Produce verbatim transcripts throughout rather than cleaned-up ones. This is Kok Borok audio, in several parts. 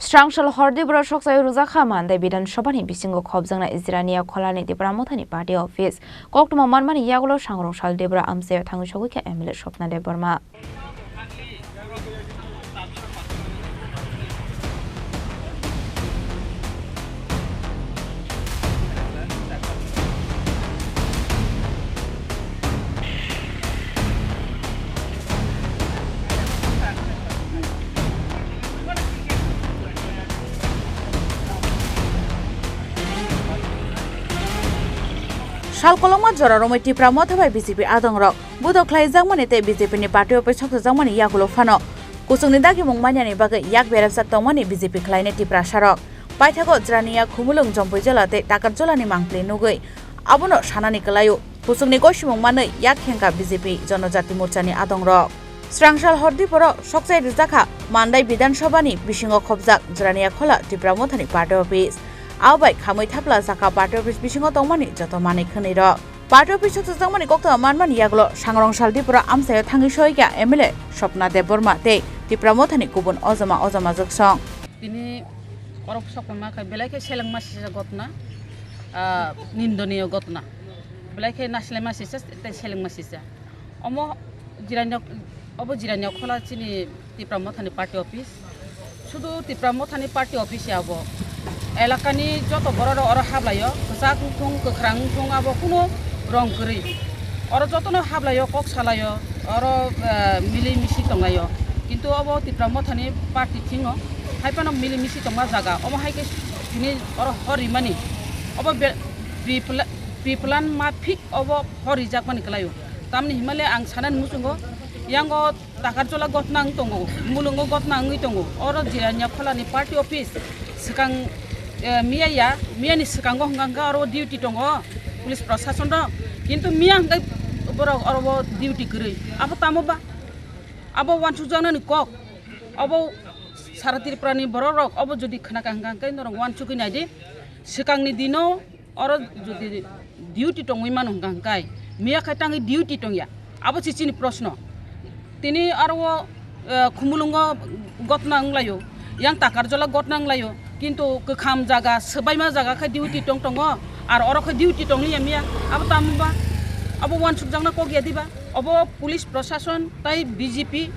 Srangsal Hordi borok sokchai rwjakha Mandai Bidhan Sabhani bisingo khopjaknai Jirania Kholani Tipra Mothani Party Office. Koktwma manmani yagulo Sangrong Sal Debra amchaio thangwi sogwi kha M L A Swapna Debbarma. Sal kolokma jora romwi Tipra Motha bai B J P adongrok budok khlaijakmani tei B J P ni party office sokjakmani yagulo phano kuchukni dagimung manyani bagwi yak berajak tongmani B J P khlainai Tiprasarok. Paithago Jirania Khumulwng Jompuijala tei Takarjalani mangpili nugwi abono sanani kwlaio. Kuchukni gosimung manwi yak khengkha B J P Jonojati Morchani adongrok. Srangsal Hordi borok sokchai rwjakha Mandai Bidhan Sabhani bisingo khopjak Jirania Khola Tipra Mothani party office. Abo bai khamwi thapla jakha party office bisingo tongmani joto manwi khwnwirok. Party office sokjakmani koktwma manmani yagulo Sangrong Sal Debra amchaio thangwi sogwi kha M L A Swapna Debbarma tei Tipra Mothani kubun ojama ojama jwksong. Tini oro sokma khe belai khe selengma sijak ghotna, ah, nindoniyo ghotna. Belai khe nasilema sijak tei selengma sijak. Omo Jirania, obo Jirania Khola chini Tipra Mothani party office. Sudu Tipra Mothani party office ya bo. Elakani joto borok rok oro hablaio, kwchak wngthung, kwkhrang wngthung, abo kuno rong kwrwi. Oro jotono hablaio, kok salaio, oro, eh, mili misi tonglaio. Kintu obo Tipra Mothani party thingo, hai phano mili misi tongma jaga. Omo hai khe tini oro hor rimani. Obo be-, pre-pla-, pre-plan ma phik obo hor rijakmani kwlaio. Tamni himale ang sanani muchungo, yango Takarjola ghotna wng tongo, Mulungo ghotna wngwi tongo. Oro Jirania Kholani party office swkang, eh, miya ya, miyani swkango hwnkha hwnkha oro duty tongo police prosason rok. Kintu miya hwnkhe borok oro o duty kwrwi. Abo tamo ba? Abo uansukjaknani kok. Abo sara Tripurani borok rok obo jodi khwnakha hwnkha hwnkhe norok uansukwi naidi. Swkangni dino oro jodi duty tongwi mano hwnkha hwnkhe, miya khai tangwi duty tongya? Abo se chini proshno. Tini aro o, eh, Khumulwngo ghotna wnglaio, yang Takarjola ghotna wnglaio, kintu kwkham jaga, swbaima jaga khai duty tong tongo, ar oro khai duty tongliya miya. Abo tamo ba? Abo uansukjakna kok ya diba? Obo police prosason tai B J P,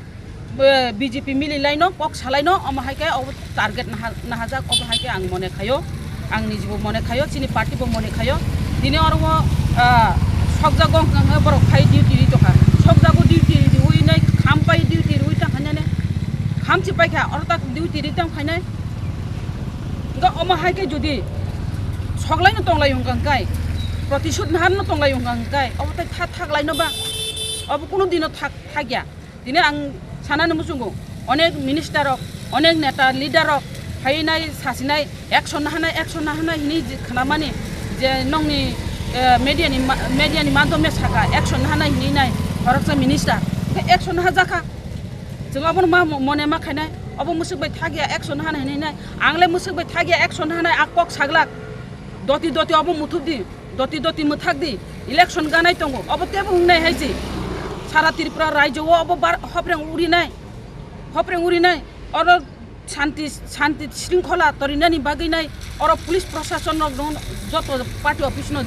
eh, B J P mili laino, kok salaino, omo hai khe obo target naha-, nahajak, obo hai khe ang mone khaio, ang nijibo mone khaio, chini party bo mone khaio. Tini oro o, ah, sokjago hwnkha hwnkhe borok phai duty ri tongkha, sokjago duty riwi nai, kham pai duty riwi tang khainani, kham si paikha, oro tak duty ri tang khainai. Hwnkhe omo hai khe jodi soklaino tonglaio hwnkha hwnkhe, protisud naharno tonglaio hwnkha hwnkhe, obo tai tha-, thaklaino ba? Obo kunu dino thak-, thakya. Tini ang sanani muchungo, onek minister rok, onek neta leader rok phainai, sasinai, action nahanai, action nahanai hinwi je khnamani, je nongni, eh, media ni ma-, media ni madhyome saka, action nahanai hinwi nai khoroksa minister. Hwnkhe action nahajakha. Chwng abono ma mo-, mone ma khainai, obo mwswk bai thakya, action nahanai hinwi nai. Ang le mwswk bai thakya, action nahanai, a kok saglak. Doti doti obo muthubdi. Doti doti mwthak di, election ganai tongo, obo tebo wngnai hai se. Sara Tripura rajyo o obo bar-, hopreng urinai, hopreng urinai, oro shanti, shanti shringkhola torinani bagwi nai, oro police proshashan rok no joto party office no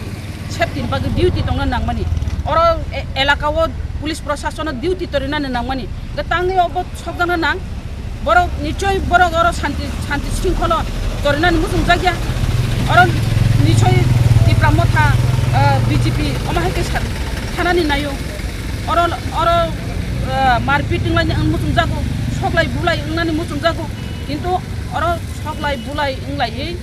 safety ni bagwi duty tongna nangmani, oro e-, elaka o police proshashan no duty torinani nangmani, hwnkhe tangwi obo sokjakna nang. Borok nichoi borok oro shanti, shanti shringkholo torinani muchungjakya. Oro nichoi Tipra Motha, ah, B J P omo hai khe sa-, sanani naio. Oro, oro, ah, marpit wnglaini ang muchungjago, soklai bulai wngnani muchungjago. Kintu oro soklai bulai wnglaiwi,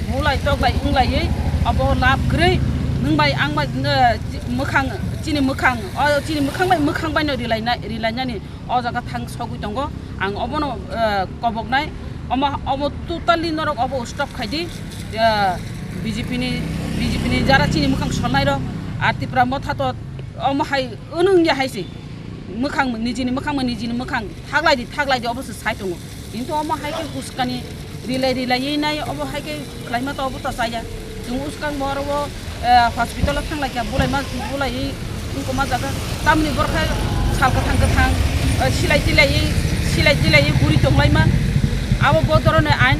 bulai toklai wnglaiwi obo lab kwrwi. Nwng bai ang bai, ah, mwkhang, chini mwkhang, o chini mwkhang bai mwkhang baino rilaina-, rilainani. O jaga thang sogwi tongo. Ang obono, eh, koboknai. Omo, omo totally norok obo stop khaidi. Eh, B J P ni, B J P ni jara chini mwkhang solnairok. Ar Tipra Motha to omo hai, wngya hai se. Mwkhang, nijini mwkhang, nijini mwkhang. Thaklaidi, thaklaidi obo se sai tongo. Kintu omo hai khe uskani rilai rilaiwi nai obo hai khe khlaima to obo to chaya. Chwng uskang bo oro o, eh, hospital o thang lai kha bulai ma, bulai wngkoma jaga. Tamni borok khe sal kwthang kwthang, eh, silai tilaiwi, silai tilaiwi guri tong lai ma. Abo bo dhoroner ain,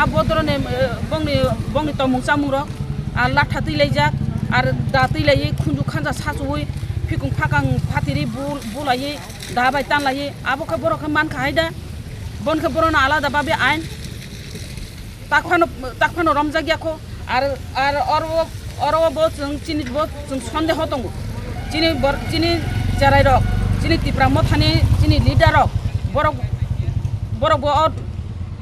A bodoroni, eh, bongni, bongni tongmung chamungrok, ah, latha twi laijak, ar da twi laiwi khunju khanja sachuwi, phikung phakang phatiri bu-, bulaiwi da bai tanlaiwi, abo khe borok khe mankha hai da, bon khe borokno alada babe ain. Takphano, takphano romjak ya kho, ar, ar oro, oro bo chwng chini bo chwng sondeho tongo. Chini bor-, chini cherai rok, chini Tipra Mothani chini leader rok, borok, borok bo o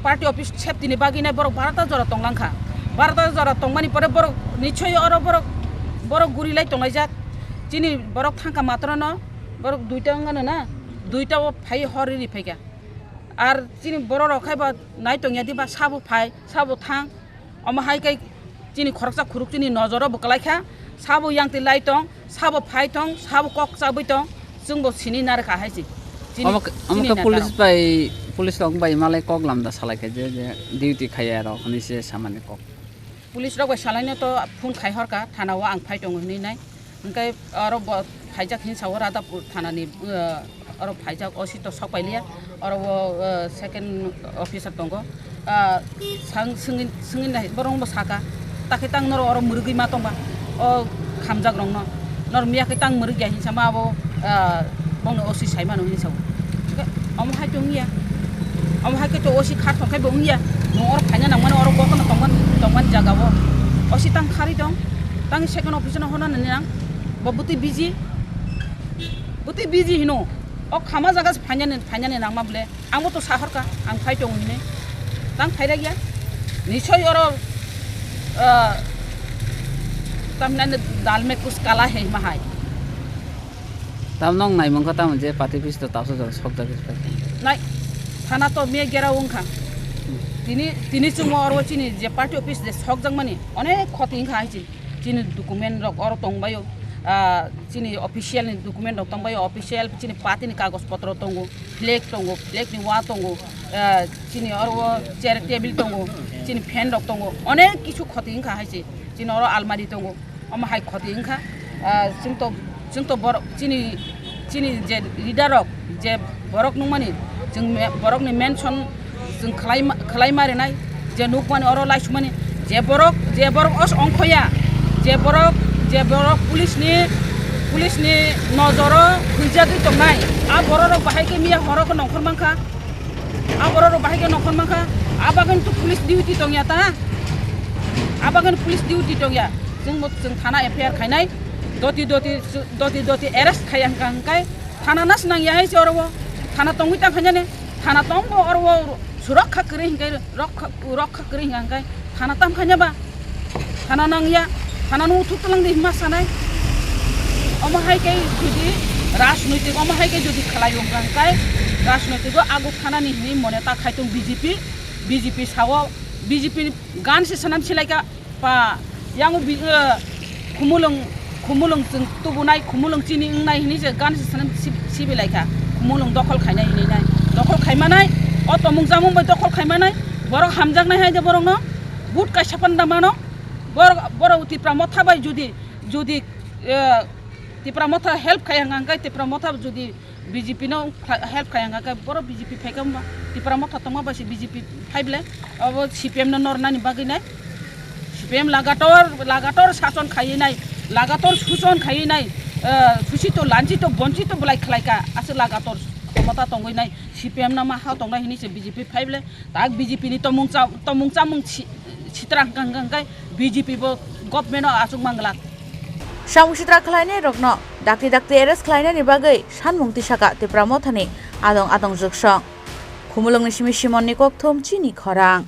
party office safety ni bagwi nai borok barata jora tonglang kha. Barata jora tongmani pore borok nichoi oro borok, borok guri lai tonglaijak. Chini borok thangkha matrono, borok duita wngano na, duita o phai hor riri phaikha. Ar chini borok rok khai ba nai tongya di ba sabo phai, sabo thang. Omo hai khe chini khoroksa khuruk chini nojoro bo kwlai kha. Sabo yang twi lai tong, sabo phai tong, sabo kok chabwi tong, chwng bo sini nar kha hai se. Chini, omo khe, omo chini khe neta police rok bai, police rok bai malai kok lamda salai kha je, je duty khaiya rok hinwi se samani kok. Police rok bai salaino to phone khai horka, thana o ang phai tongo hinwi nai. Hwnkhe oro bo phaijak hinsa o Radhapur thanani, eh, oro phaijak, O C to sok pailiya. Oro o, eh, second officer tongo. Ah, sang swngwi, swngwi nai, borok bo saka, "Takhe tang norok oro mwrwgwi ma tongba? O khamjak rokno. Norok miya khe tang mwrwgya," hinsa ma abo, ah, bongni O C sai mano hinsa o. Hwnkhe omo hai to wngya. Omo hai khe to O C kha tong khe bo wngya. Nwng oro phaina nangmani oro bo kheno tongmani, tongmani jaga o. O C tang kharwi tong. Tang second officer no hwnna nini nang. Bo bwtwi busy. Bwtwi busy hino. O khama jaga se phainani, phainani nangma bole. Ang bo to sahorka, ang phai tongo hinwi. Tang phai rwgya. Nichoi oro, ah, tamhinani dal mein kuch kala hai ma hai. Tam nong nai mangkha tamo je party office to tapsa jora sok jagwi se phai. Nai, thana to miya gera wngkha. Tini, tini chwngmo oro chini je party office je sok jakmani onek khoti wngkha hai chini. Chini document rok oro tongbaio, ah, chini official ni document rok tongbaio, official chini party ni kagoj potro tongo, flag tongo, flag ni wa tongo, ah, chini oro chair table tongo, chini fan rok tongo, onek kichu khoti wngkha hai se. Chini oro almari tongo, omo hai khoti wngkha. Ah, chwng to, chwng to borok chini, chini je leader rok, je borok nungmani, chwng me-, borok ni mention chwng khlai ma, khlai ma rinai, je nukmani oro laisumani, je borok, je borok os ongkhoya, je borok, je borok police ni, police ni nojoro huijagwi tongnai, a borok rok bahai khe miya horo khe nongkhor mankha, a borok rok bahai khe nongkhor mankha, a bagwino to police duty tongya ta, a bagwino police duty tongya, chwng bo chwng thana F I R khainai, doti doti, doti doti arrest khaiya hwnkha hwnkhe thana nas nangya hai se oro o, thana tongwi ta khainani. Thana tongbo oro o surokha kwrwi hinkhe rokha, rokha kwrwi hinkha hinkhe thana tam khaina ba? Thana nangya, thana no uthuk twlang di hima sanai. Omo hai khe jodi rajnoitik, omo hai khe jodi khlai wngkha hinkhe rajnoitik o aguk thanani hinwi mone ta khai tong B J P, B J P sao, B J P ni gan se sanam silaika. Pa, yang bi-, eh, khumulwng, khumulwng chwng tubunai, khumulwng chini wngnai hinwi se gan se sanam si-, sibilaikha. Khumulwng dokhol khainai hinwi nai. Dokhol khaimanai, o tomung chamung bai dokhol khaimanai, borok hamjaknai hai de borokno, vote kaisa panda mano, borok, borok Tipra Motha bai jodi, jodi, eh, Tipra Motha help khai hwnkha hwnkhe Tipra Motha jodi B J P no kha-, help khai hwnkha khe borok B J P phaikha hwnba? Tipra Motha tongma bai se B J P phai bwle? Abo C P M no nornani bagwi nai. C P M lagator, lagator sason khaiwi nai, lagator suson khaiwi nai, eh, susito, lanchito, bonchito bwlai khlaikha, aswk lagator khomota tongwi nai, C P M no ma ha tongnai hinwi se B J P phai bwle? Tak B J P ni tomung cha-, tomung chamung si-, sitra hwnkha hwnkha hwnkhe B J P bo government o achuk manglak. Samung sitra khlainai rokno dakti dakti arrest khlainani bagwi sanmung tisaka Tipra Mothani adong adong jwksong. Khumulwngni simi Simon ni kokthum chini khorang.